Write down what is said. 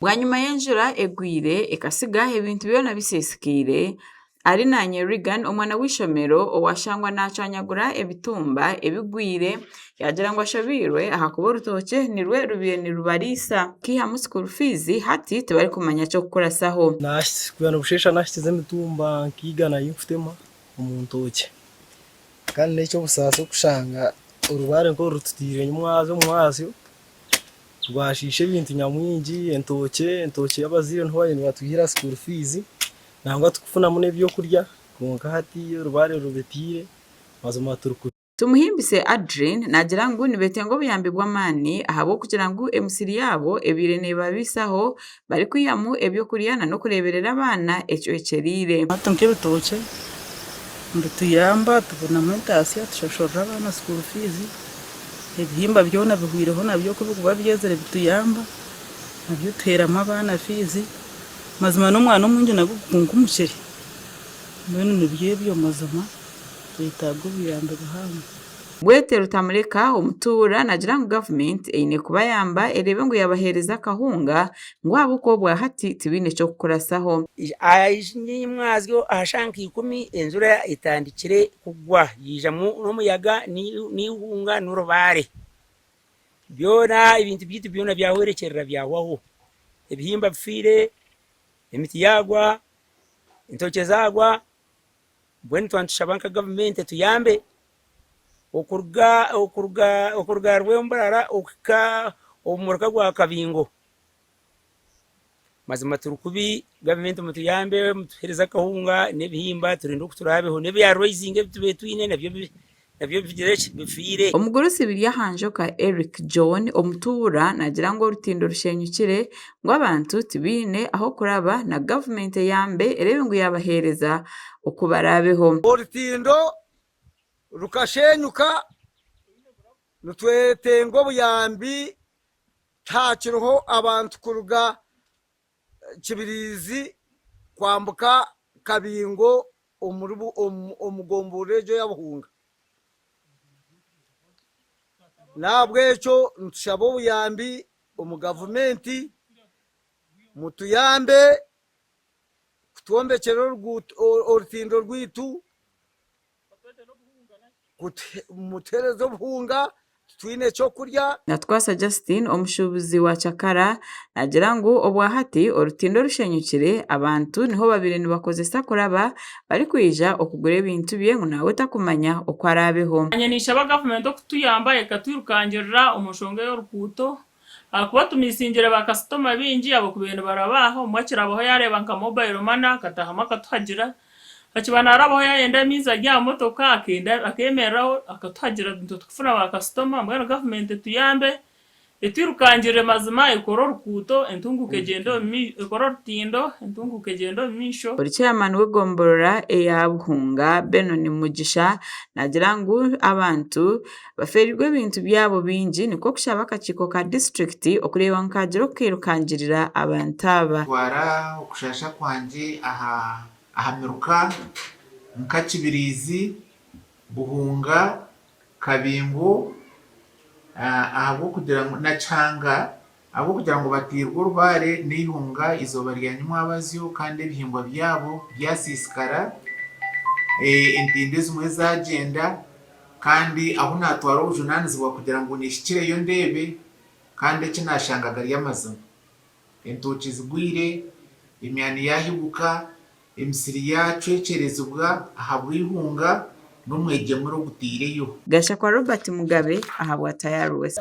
Bwanyima y'enjura egwire ekasiga ebintu byona bisiisikaire, Arinanye Reagan omwana w'eishomero owashangwa nacwanyagura ebitumba ebigwire yaagira ngu ashobeirwe ahakuba orutookye nirwo rubaire nirubariisa kwihamu school fees hati tibarikumanya ky'okukuratsaho. Kuba nibusheesha naahikize emitumba nka igana ei nkutema omu ntookye. Kandi n'eky'obusaasi okushanga orubaare nk'oru rututaire nyimwazyo omwazyo rwashiisha ebintu nyamwingi, entookye, entookye abazaire niho baabaire nibatwihira school fees nangwa tukufunamu n'ebyokurya kwonka hati orubaare rubitiire mazima turi kubi. Tumuhimbise Adrine naagira ngu nibetenga obuyambi bw'amaani ahabw'okugira ngu emisiri yaabo ebaire neebabaisaho barikwihamu ebyokurya na n'okureeberera abaana ecwekyereire. Hati nk'ebitookye nibituyamba tubonamu entaasya tushashurira abaana school fees, ebihimba byona bihwireho nabyo ku birikuba byezire bituyamba nabyo tuheeramu abaana fees, mazima n'omwana omwingi nagwo gukunkumukire mbwenu nibyo ebyo mazima. Twetaaga obuyambi buhango. Bwete Rutamureka omutuura naagira ngu gavumenti eine kubayamba ereebe ngu yabaheereza akahunga ngu ahabw'okuba obwahati tibaine ky'okukuratsaho. Nyimwazyo aha shaaha nka ikumi enjura etandikire kugwa yaijamu n'omuyaga n'eihunga n'orubaare. Byona ebintu byaitu byona byahwerekyerera byahwaho. Ebihimba bifiire, emiti yaagwa, entookye zaagwa. Mbwenu twaba nitushaba nka gavumenti etuyambe okuruga okuruga okuruga Rwemburara okuhika omu muruka gwa Kabingo. Mazima turi kubi gavumenti mutuyambe mutuhereze akahunga n'ebihimba turinde oku turaabeho n'ebya raizinga ebi tubaire twine nabyo nabyo bigire ki bifiire. Omugurusi Biryahanjoka Eric John omutuura naagira ngu orutindo rushenyukire ngu abantu tibaine ah'okuraba na gavumenti eyambe ereebe ngu yaabaheereza oku baraabeho. Orutindo rukashenyuka nitwetenga obuyambi tihakiriho abantu kuruga Kibirizi kwambuka Kabingo omu gomborora egyo eya Buhunga. N'ahabw'ekyo nitushaba obuyambi omu gavumenti mutuyambe kutwombekyera orutindo rwaitu. Mutuheereze obuhunga titwine ky'okurya. Natwasa Justine omushuubuzi wa Cakara naagira ngu obwahati orutindo orushenyukire abantu niho babaire nibakozesa kuraba barikwija okugura ebintu bye ngu naawe takumanya oku araabeho. Naanye ninshaba gavumenti okutuyamba ekatwirukangirira omu nshonga ey'oruguuto ahakuba tumisingire bakasitoma baingi abakubaire nibaraba aha, omwe akirabaho yaareeba nka mobile money akatahamu akatuhagira, Akiba naarabaho yaayenda amaizi ari aha motoka akenda akeemereraho akatuhagira nitwe tukufuna baakasitoma mbwenu gavumenti etuyambe etwirukangirire mazima ekore orukuuto entunguuka egyende omu mai ekore orutindo entunguuka egyende omu maisho. Ori chairman w'egomborora eya Buhunga, Benon Mugisha naagira ngu abantu bafeereirwe ebintu byabo bingi nikwo kushaba akakiiko ka disiturikiti okureeba ngu kaagira oku kairukangirira abantu aba. Ntwara okushasha kwangye aha aha miruka nka Kibirizi, Buhunga, Kabingo ahabw'okugira ngu na Kihanga ahabw'okugira ngu bateirwe orubaare n'eihunga eizooba rya nyimwabazyo kandi ebihingwa byabo byasiisikara, entindo ezimwe zaagyenda kandi ahu naatwara obujunaanizibwa kugira ngu nihikireyo ndeebe kandi eki naashanga gari amazima. Entookye zigwire, emyani yaahiguka, emisiri yaacwekyerezibwa ahabw'eihunga n'omwegyemure ogutaireyo. Gashakwa Robert Mugabe ahabwa Tayari West.